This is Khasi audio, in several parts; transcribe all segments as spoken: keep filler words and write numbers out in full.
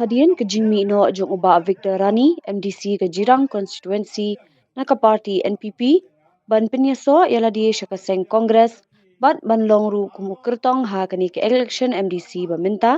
Hadien ka jingmih noh jong u Bah Victor Rani, M D C ka Jirang Constituency na ka party N P P, ban pynïasoh ïa lade sha ka seng Congress bad ban long ruh kum u kyrtong ha kane ka election M D C ba mynta,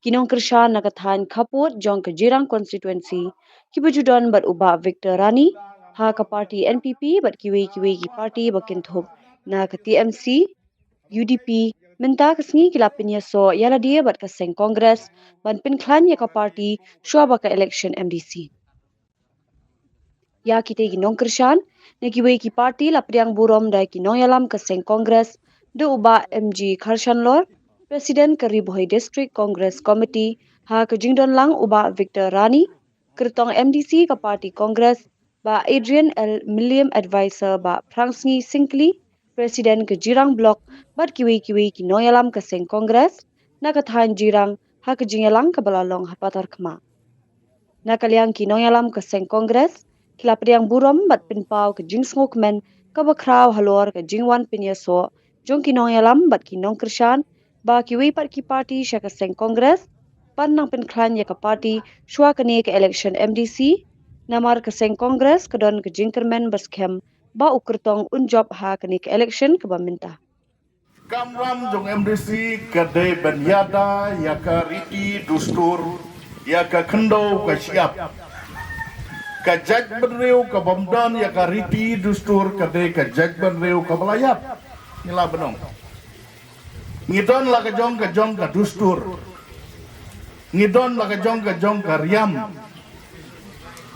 ki nongkyrshan na ka thaiñ khappud jong ka Jirang Constituency kiba ju don bad u Bah Victor Rani ha ka party N P P bad kiwei kiwei ki party ba kynthup na ka T M C, U D P, mynta ka sngi ki la pynïasoh ïa lade bad ka seng Congress ban pynkhlaiñ ïa ka party shuwa ba ka election M D C. Ïa kitei ki nongkyrshan na kiwei ki party la pdiang burom da ki nongïalam ka seng Congress, da u Bah M G Kharshanlor, President ka Ri Bhoi District Congress Committee, ha ka jingdonlang u Bah Victor Rani, kyrtong M D C ka party Congress, Bah Adrian L Mylliem, Advisor Bah Phrangsngi Syngkli, President ka Jirang Block, bad kiwei kiwei ki nongïalam ka seng Congress na ka thaiñ Jirang, ha ka jingïalang kaba la long ha Patharkhmah. Na ka liang ki nongïalam ka seng Congress ki la pdiang burom bad pynpaw ka jingsngewkmen kaba khraw halor ka jingwan pynïasoh jong ki nongïalam bad ki nongkyrshan ba kiwei pat ki party sha ka seng Congress ban nang pynkhlaiñ ïa ka party shuwa kane ka election M D C, namar ka seng Congress ka don ka jingkyrmen ba skhem ba u kyrtong un jop ha kane ka election kaba mynta. Kamram jong M D C ka dei ban ïada ïa ka riti dustur, ïa ka khyndew ka shyiap. Ka jaitbynriew ka bym don ïa ka riti dustur ka dei ka jaitbynriew kaba la ïap. Ngi la bynong. Ngi don la ka jong ka jong ka dustur. Ngi don la ka jong ka jong ka riam.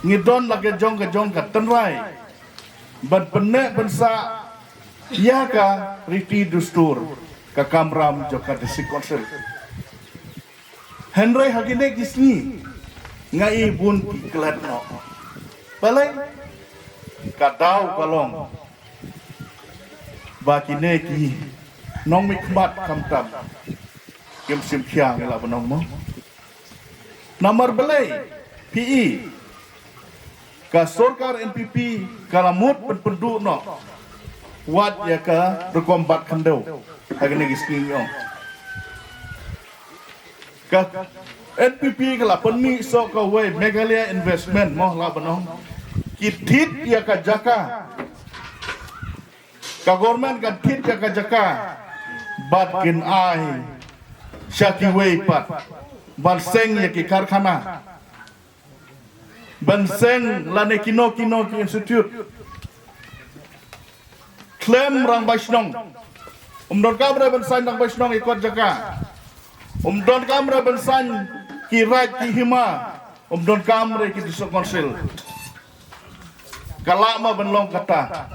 Ngi don la ka jong ka jong ka tynrai. Ban pynneh pynsah ïa ka riti dustur ka kamram jong ka District Council. Hynrei ha kine ki sngi nga i bun ki klet noh. Balei? Ka daw ka long ba kine ki nongmihkhmat khamtam kim shim khia, ngi la bynong mo. Namar balei? Phi i ka sorkar N P P ka la mut pynpynduh noh wat ïa ka rukom bat khyndew ha kine ki sngi, ong. Ka N P P ka la pynmih soh kawei Meghalaya Investment mo, la bynong. Ki thied ïa ka jaka. Ka government ka thied ïa ka jaka bad kin ai sha kiwei pat ban seng ïa ki karkhana, ban seng lane kino kino ki institute. Khlem rangbah shnong. Um donkam re ban saiñ rangbah shnong ïa kot jaka. Um donkam re ban saiñ ki raid ki hima. Um donkam re ki District Council. Ka lah ma ban long kata.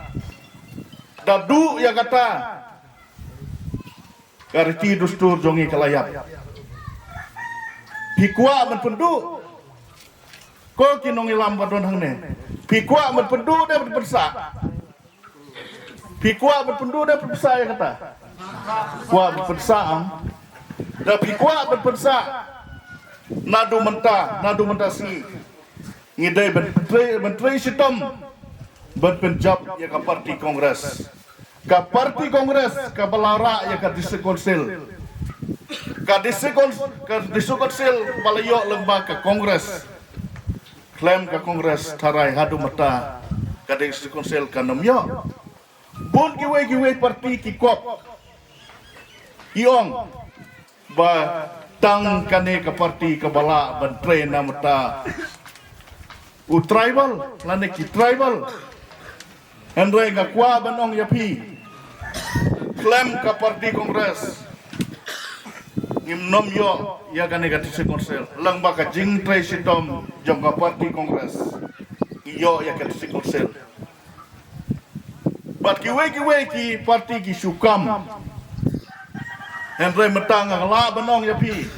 Da duh ïa kata, ka riti dustur jong ngi ka la ïap. Phi kwah ban pynduh, ko ki nongïalam ba don hangne, phi kwah ban pynduh ne ban pynsah? Phi kwah ban pynduh ne ban pynsah ïa kata? Kwah ban pynsah, ang. Da phi kwah ban pynsah, naduh mynta, naduh mynta sngi ngi dei ban trei, ban trei shitom ban pynjop ïa ka party Congress. Ka party Congress kaba la rah ïa ka District Council. Ka District Council, ka District Council ba la ïoh lyngba ka Congress. Khlem ka Congress tharai haduh mynta ka District Council kan ym ïoh. Bun kiwei kiwei party ki kop, ki ong ba tang kane ka party kaba lah ban trei namar ta u tribal lane ki tribal. Hynrei nga kwah ban ong ïa phi, khlem ka party Congress ngim nym ïoh ïa kane ka District Council. Lyngba ka jingtrei shitom jong ka party Congress ngi ïoh ïa ka District Council. Bad kiwei kiwei ki party ki shu kam. Hynrei mynta nga lah ban ong ïa phi,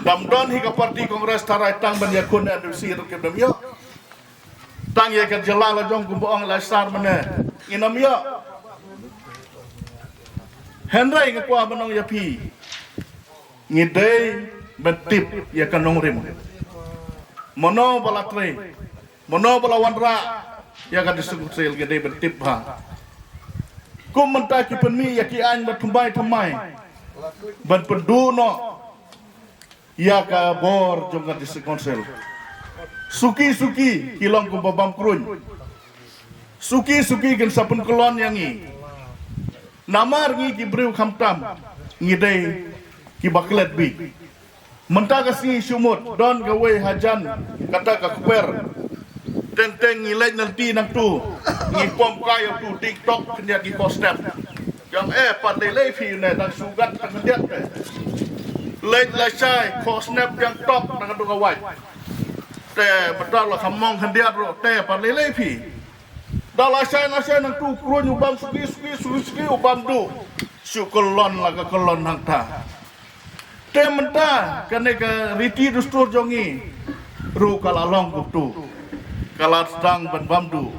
dam don hi ka party Congress tharai tang ban ïakhun N D C ruh kim dam ïoh. Tang ïa ka jylla la jong kumba ong la sar mane ngin ym ïoh. Hynrei nga kwah ban ong ïa phi, ngi dei ban tip ïa ka nongrim. Mano ba la trei, mano ba la wanrah ïa ka District Council, ngi dei ban tip bha. Kum mynta ki pynmih ïa ki aiñ ba thymmai thymmai. ban pynduh noh ïa ka bor jong ka District Council. Suki suki ki long kumba bam kruiñ. Suki suki kin sa pynkyllon ïa ngi. Namar ngi ki briew khamtam ngi dei kiba klet bik. Mynta ka sngi shu mut don kawei hajan kata ka kper. Teng teng ngi leit na lynti nangtu, ngi pom kai ïa utu TikTok khyndiat ki khostep. Jong eh pat lei lei phi ne dang shu gat tang khyndiat te. Leit lashai khostep jong tok na ka dung ka wai. Te mynta la ka mong khyndiat ruh te pat lei lei phi. Da lashai lashai nangtu kruiñ u bam suki suki suki suki u bam duh. Shu kyllon la ka kyllon hangta. Te mynta kane ka riti dustur jong ngi ruh ka la long kumtu. Ka la sdang ban bam duh.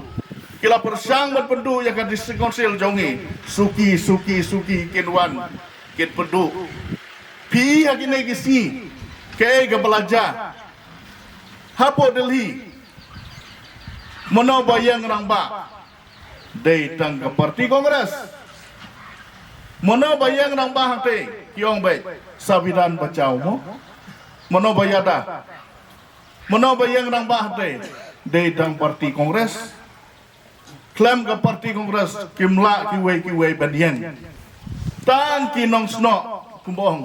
Ki la pyrshang ban pynduh ïa ka District Council jong ngi. Suki suki suki kin wan kin pynduh. Phi ha kine ki sngi kaei kaba la jia hapoh Delhi. Mano ba ïeng rangbah? Dei tang ka parti Congress. Mano ba ïeng rangbah hangtei? Ki ong beit Samvidhan Bachao mo. Mano ba ïada? Mano ba ïeng rangbah hangtei? Dei tang parti Congress. Khlem ka parti Congress kim lah kiwei kiwei ban ïeng. Tang ki nongsnoh kumba ong.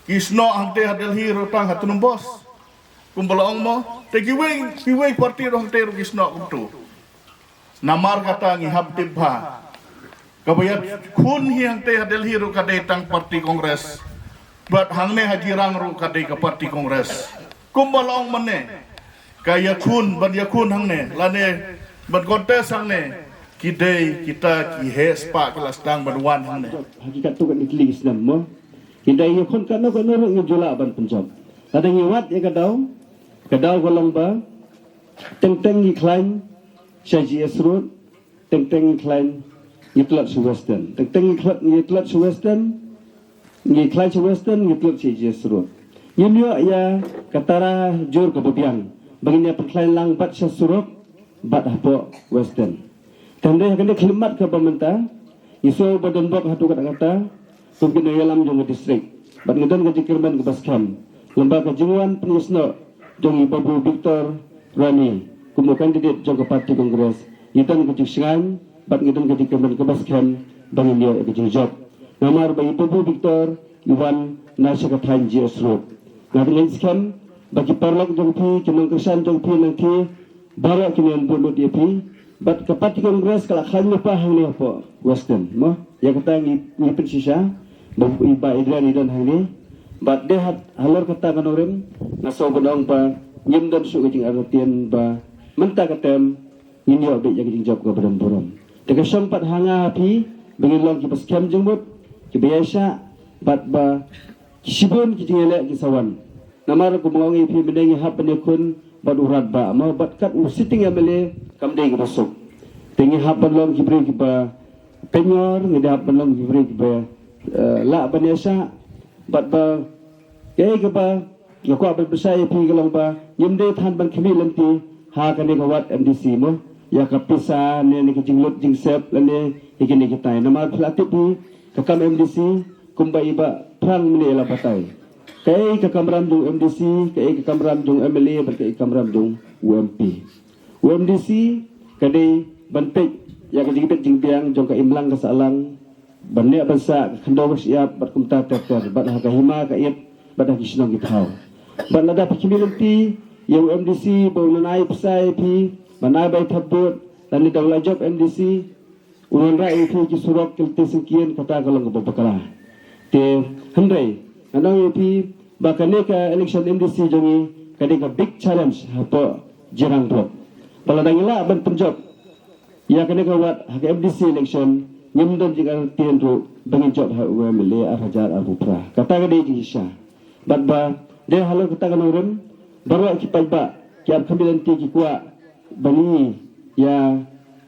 Ki snoh hangtei ha Delhi ruh tang ha Trump House. Kumba la ong mo, te kiwei kiwei parti ruh hangtei ruh ki snoh kumtu. Namar kata ngi hap tip bha. Kaba ïakhun hi hangtei ha Delhi ruh ka dei tang parti Congress. Bad hangne ha Jirang ruh ka dei ka parti Congress. Kumba la ong mynne, ka ïakhun ban ïakhun hangne lane ban contest hangne, ki dei kita ki heh spah ki la sdang ban wan hangne. Hakikat tu kan itli Islam mo. Ki dei ïakhun kano kano ruh ngi ju lah ban pynjop. Lada ngi wad ïa ka daw, ka daw ka long ba teng teng ngi khlaiñ sha G S Road, teng teng ngi khlaiñ ngi tlot sha Western. Teng teng ngi tlot ngi tlot sha Western, ngi khlaiñ sha Western ngi tlot sha G S Road. Ngim ïoh ïa ka tara jur kaba biang ba ngin ïa pynkhlaiñ lang bad sha surok bad hapoh Western. Te hynrei ha kane ka khyllipmat kaba mynta ngi sngew ba don bok haduh katta katta kum ki nongïalam jong ka district bad ngi don ka jingkyrmen kaba skhem. Lem bad ka jingwan pynïasnoh jong i Babu Victor Rani kum u candidate jong ka party Congress, ngi don ka jingshngaiñ bad ngi don ka jingkyrmen kaba skhem ba ngin ïoh ïa ka jingjop. Namar ba i Babu Victor i wan na sha ka thaiñ G S Road. Nga ngeit skhem ba ki paralok jong phi, ki nongkyrshan jong phi nangta baroh kin ïa bud lut ïa phi. Bad ka party Congress ka la khlaiñ lypa hangne hapoh Western mo. Ïa kata ngi ngi pynshisha ba i Bah Adrian i don hangne. Bad dei halor kata ka nongrim nga sngew ba nong ba ngim don shuh ka jingartatien ba mynta ka term ngin ïoh beit ïa ka jingjop kaba don burom. Te ka shong pat ha nga ha phi ba ngin long kiba skhem jingmut, kiba ïaishah bad ba ki shibun ki jingïaleh ki sa wan. Namar kumba nga ong ïa phi mynne ngi hap ban ïakhun bad u Radbah mo bad kat u sitting M L A kam dei kaba suk. Te ngi hap ban long ki briew kiba pynïor, ngi hap ban long ki briew kiba eh, lah ban ïaishah bad ba kaei kaba nga kwah ban pynshai ïa phi ka long ba ngim dei than ban khmih lynti ha kane ka ward M D C mo. Ïa ka pisa ne ne ka jinglut jingsep lane ïa kine kitai. Namar phi la tip hi ka kam M D C kumba i Bah Phrang mynne la batai. Kaei ka kamram jong M D C, kaei ka kamram jong M L A bad kaei ka kamram jong u M P. U M D C ka dei ban peit ïa ka jingbit jingbiang jong ka imlang ka sahlang, ban neh ban sah, ka khyndew ka shyiap bad kumta ter ter, bad ha ka hima ka ïit bad ha ki shnong ki thaw. Bad lada phi khmih lynti ïa u M D C ba un ai pisa ïa phi, ban ai bai thap vote, lane da u la jop M D C, u wanrah ïa phi ki surok ki lynti syngkien, kata ka long kaba bakla. Te hynrei nga ong ïa phi ba kane ka election M D C jong ngi ka dei ka big challenge hapoh Jirang Block. Ba lada ngi lah ban pynjop ïa kane ka wad ha ka M D C election, ngim don jingartatien ruh ba ngin jop ha u M L A ar hajar arphew phra. Kata ka dei jingshisha. Bad ba dei halor kata ka nongrim baroh ki paidbah ki ap khmih lynti ki kwah ban ïoh ïa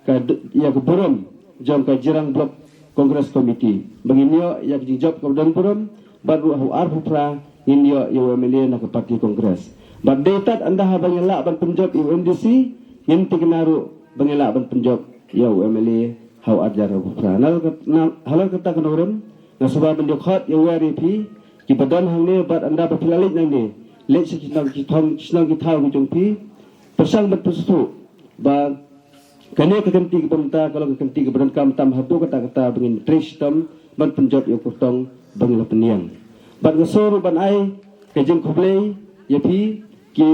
ka d- ïa ka burom jong ka Jirang Block Congress Committee ba ngin ïoh ïa ka jingjop kaba don burom bad ruh ha u arphew phra ngin ïoh ïa u M L A na ka party Congress. Bad dei tad ynda haba ngin lah ban pynjop ïa u M D C ngin thikna ruh ba ngin lah ban pynjop ïa u M L A ha u arhajar arphew phra. Na, na halor kata ka nongrim Nga sngewbha ban ïa khot ïa wer ïa phi kiba don hangne bad ynda ba phi la leit nangne, leit sha ki shnong ki thong, ki shnong ki thaw ki jong phi. Pyrshang ban pynsngewthuh ba kane ka kynti kaba mynta ka long ka kynti kaba donkam tam haduh katta katta ba ngin trei shitom ban pynjot ïa u kyrtong ba ngi la pynïeng. Bad nga sngew ruh ban ai ka jingkhublei ïa phi ki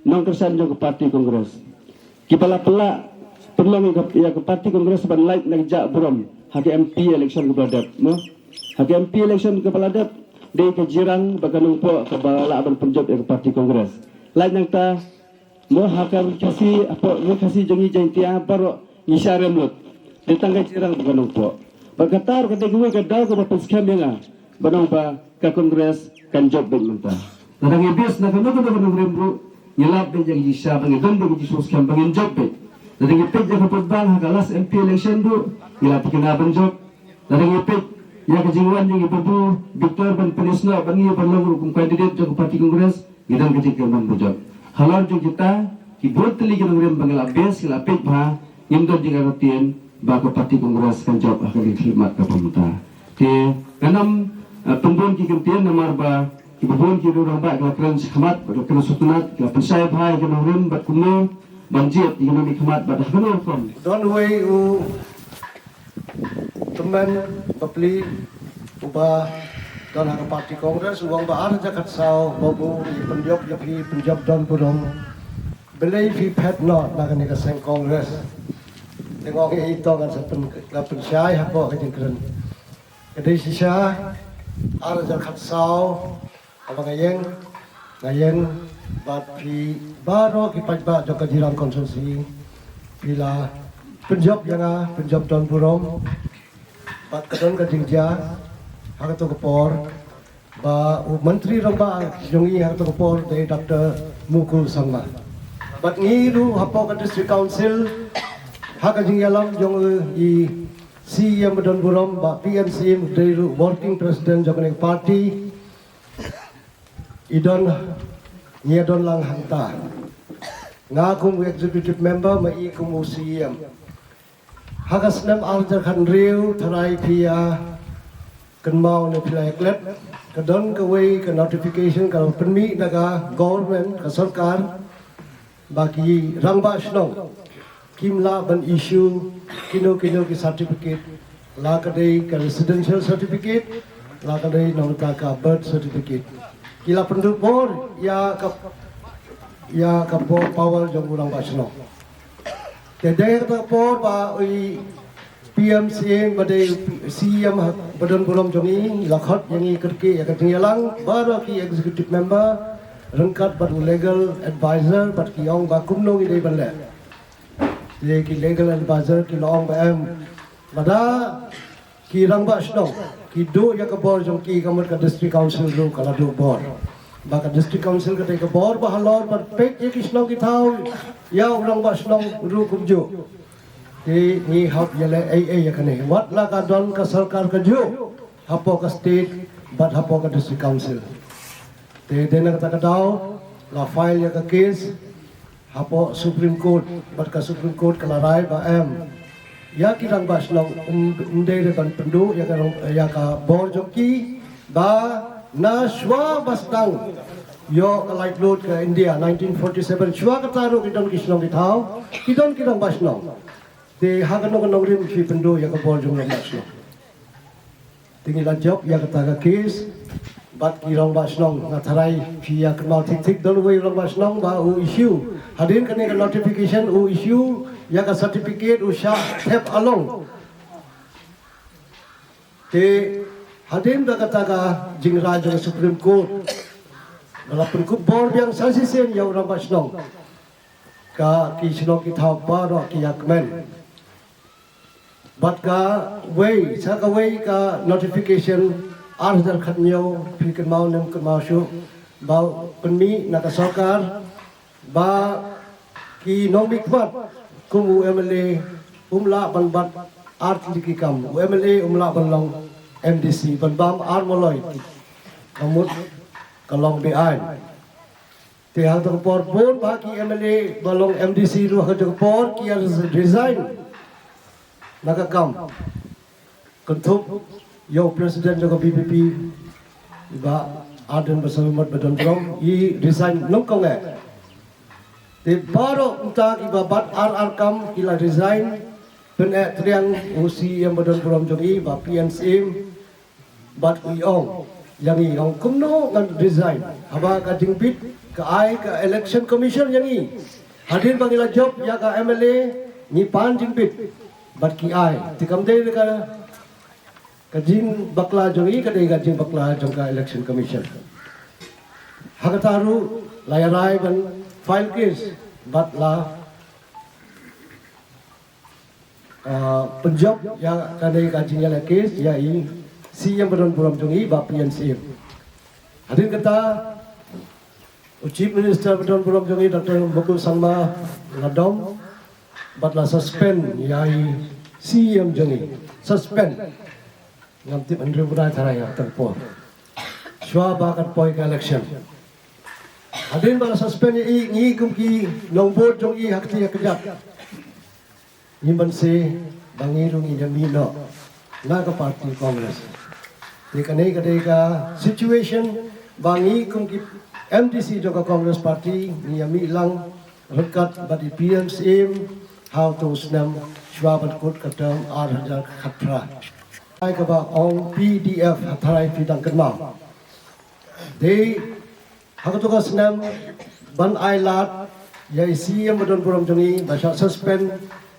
nongkyrshan jong ka party Congress kiba la pynlah pynlong ïa ka, ïa ka party Congress ban lait na ka jaka burom ha ka M P election kaba la dep, mo. Ha ka M P election kaba la dep, dei ka jingïarap bad ka nongpoh kaba lah ban pynjop ïa ka party Congress. Lait nangta, mo, ha ka Ri Khasi, hapoh Ri Khasi jong ngi Jaiñtia baroh ngi sha rem lut. Dei tang ka jingïarap bad ka nongpoh. Bad kata ruh ka dei kawei ka daw kaba pynskhem ïa nga ban ong ba ka Congress kan jop beit mynta. Lada ngi bit na kano kano ka nongrim ruh, ngi lap beit ïa ka jingshisha ba ngi don beit ka jingsngewskhem ba ngin jop beit. Lada ngi peit ïa ka vote bang ha ka last M P election ruh, ngi la thikna ban jop. Lada ngi peit ïa ka jingwan jong i Babu Victor ban pynïasnoh bad ngi ban long ruh kum candidate jong ka party Congress, ngi don ka jingkyrmen ban jop. Halor jong kita ki bun tylli ki nongrim ba ngi la bit, ngi la peit bha, ngim don jingïaroh ktien ba ka party Congress kan jop ha kane ka khyllipmat kaba mynta. Te ngan ym, eh, pynbun ki kyntien namar ba kiba bun ki rangbah ki la kren shakhmat, ki la kren sngewtynnat, ki la pynshai bha ïa ki nongrim bad kumno ban jied ïa ki nongmihkhmat bad ha kano ka rukom. Don uwei u tymmen bapli uba don ha ka party Congress u ong ba ar hajar khatsaw Babu, ngi pynjop ïa phi, pynjop don burom. Balei phi phet noh na kane ka seng Congress? Te nga ong ïa i to ngan sa pyn, la pynshai hapoh ka jingkren. Ka dei shisha ar hajar khatsaw haba nga ïeng, nga ïeng bad phi baroh ki paidbah jong ka Jirang constituency, phi la pynjop ïa nga, pynjop don burom. Bad ka don ka jingjia ha kato ka por ba u Myntri Rangbah jong ngi ha kato ka por dei Doctor Mukul Sangma. Bad ngi ruh hapoh ka District Council ha ka jingïalam jong i C E M ba don burom, Bah P N Syiem, dei ruh Working President jong kane ka party. I don, ngi ïa don lang hangta. Nga kum u executive member, ma i kum u C E M. Ha ka snem ar hajar khathynriew, tharai phi ïa kynmaw ne phi la ïa klet, ka don kawei ka notification ka la pynmih na ka government, ka sorkar, ba ki rangbah shnong kim lah ban issue kino kino ki certificate, la ka dei ka residential certificate, la ka dei na ka bata ka birth certificate. Ki la pynduh bor ïa ka, ïa ka po-, power jong u rangbah shnong. Te dei ha kata ka por ba i P M Syiem ba dei C E M ha, ba don burom jong ngi, la khot ïa ngi kyrkieh ïa ka jingïalang baroh ki executive member ryngkat bad u legal advisor bad ki ong ba kumno ngi dei ban leh. Te ki legal advisor ki la ong ba em, lada ki rangbah shnong ki duh ïa ka bor jong ki, ka mut ka District Council ruh ka la duh bor. Ba ka District Council ka dei ka bor ba halor ban peit ïa ki shnong ki thaw, ïa u rangbah shnong ruh kumjuh. Te ngi hap ïaleh ei ei ïa kane. Wat la ka don ka sorkar kajuh hapoh ka state bad hapoh ka District Council. Te dei na kata ka daw la file ïa ka case hapoh Supreme Court, bad ka Supreme Court ka la rai ba em, ïa ki rangbah shnong ym, ym dei re ban pynduh ïa ka rang-, ïa ka bor jong ki, ba na shuwa ba sdang ïoh ka laitluid ka India nineteen forty-seven, shuwa kata ruh ki don ki shnong ki thaw, ki don ki rangbah shnong. Te ha kano ka nongrim phi pynduh ïa ka bor jong u rangbah shnong? Te ngi la jop ïa kata ka case bad ki rangbah shnong. Nga tharai phi ïa kynmaw thik thik, don uwei u rangbah shnong ba u issue, hadien kane ka notification u issue ïa ka certificate u shah thep along. Te hadien ba kata ka jingrai jong ka Supreme Court ba la pynkup bor biang sa shisien ïa u rangbah shnong, ka ki shnong ki thaw baroh ki ïa kmen. Bad kawei, sa kawei ka notification ar hajar khathynñiew, phi kynmaw ne ym kynmaw shuh, ba pynmih na ka sorkar ba ki nongmihkhmat kum u M L A um lah ban bat ar tylli ki kam, u M L A um lah ban long M D C, ban bam ar maloi, ka mut ka long be-aiñ. Te ha kata ka por bun bha ki M L A ba long M D C ruh ha kata ka por ki ïa resign na ka kam. Kynthup Ïa u president jong ka VPP, i Bah Ardent Basaiawmoit ba don burom, i resign nyngkong eh. Te baroh mynta kiba bat ar ar kam ki la resign, pyneh triang u CEM ba don burom jong i, Bah P N Syiem, bad i ong ïa ngi, ong kumno ngan resign haba ka jingbit ka ai ka Election Commission ïa ngi. Hadien ba ngi la jop ïa ka MLA, ngi pan jingbit bad ki ai. Te kam dei ka ka jingbakla jong i, ka dei ka jingbakla jong ka Election Commission. Ha kata ruh la ïarai ban file case bad la, ah, pynjop ïa kane ka jingïaleh case ïa i CEM ba don burom jong i, Bah P N Syiem. Hadien kata, u Chief Minister ba don burom jong i, Doctor Mukul Sangma, la dom bad la suspend ïa i CEM jong i. Suspend. Ngam tip hynriew bnai tharai ha kata ka por, shuwa ba kan poi ka election. Hadien ba la suspend ïa i, ngi kum ki nongbud jong i ha kti ha kjat, ngi mynse ba ngi ruh ngin ïa mih noh na ka party Congress. Te kane ka dei ka situation ba ngi kum ki MDC jong ka Congress Party ngi ïa mih lang ryngkat bad i P N Syiem ha uto u snem shuwa ban kut ka term ar hajar khatphra. Ai kaba ong PDF ha tharai phi dang kynmaw. Dei ha kato ka snem ban ai lad ïa i CEM ba don burom jong i ba shah suspend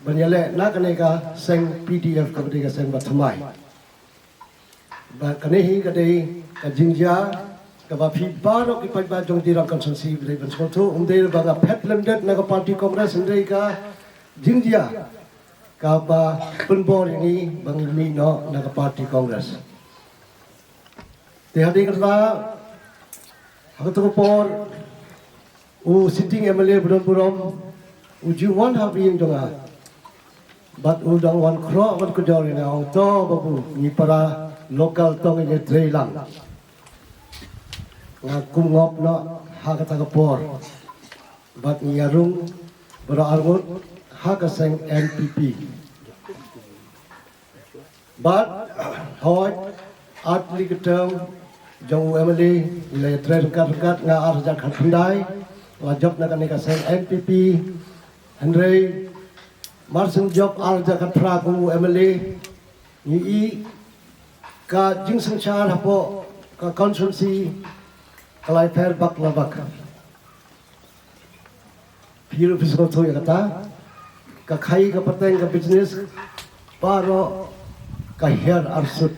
ban ïaleh na kane ka seng PDF kaba dei ka seng ba thymmai. Ba kane hi ka dei ka jingjia kaba phi baroh ki paidbah jong Jirang constituency ba dei ban sngewthuh, ym dei ba nga phet lyndet na ka party Congress, ym dei ka jingjia kaba pynbor ïa ngi ba ngi mih noh na ka party Congress. Te hadien kata, ha kato ka por, u sitting MLA ba don burom u ju wan ha ïing jong nga bad u dang wan khroh wan kujor ïa nga, ong, to babu, ngi para local to ngin ïatrei lang. Nga kum ngop noh ha kata ka por bad ngi ïa rung baroh arngut ha ka seng NPP. Bad hooid, ar tylli ki term jong u MLA ngi la ïatrei ryngkat ryngkat, nga ar hajar khatkhyndai la jop na kane ka seng NPP. Hynrei mar shen jop ar hajar khatphra kum u MLA, ngi i ka jingsynshar hapoh ka constituency ka la ïapher bak la bak. Phi ruh phi sngewthuh ïa kata, ka khaii ka pateng ka business baroh ka hiar arsut.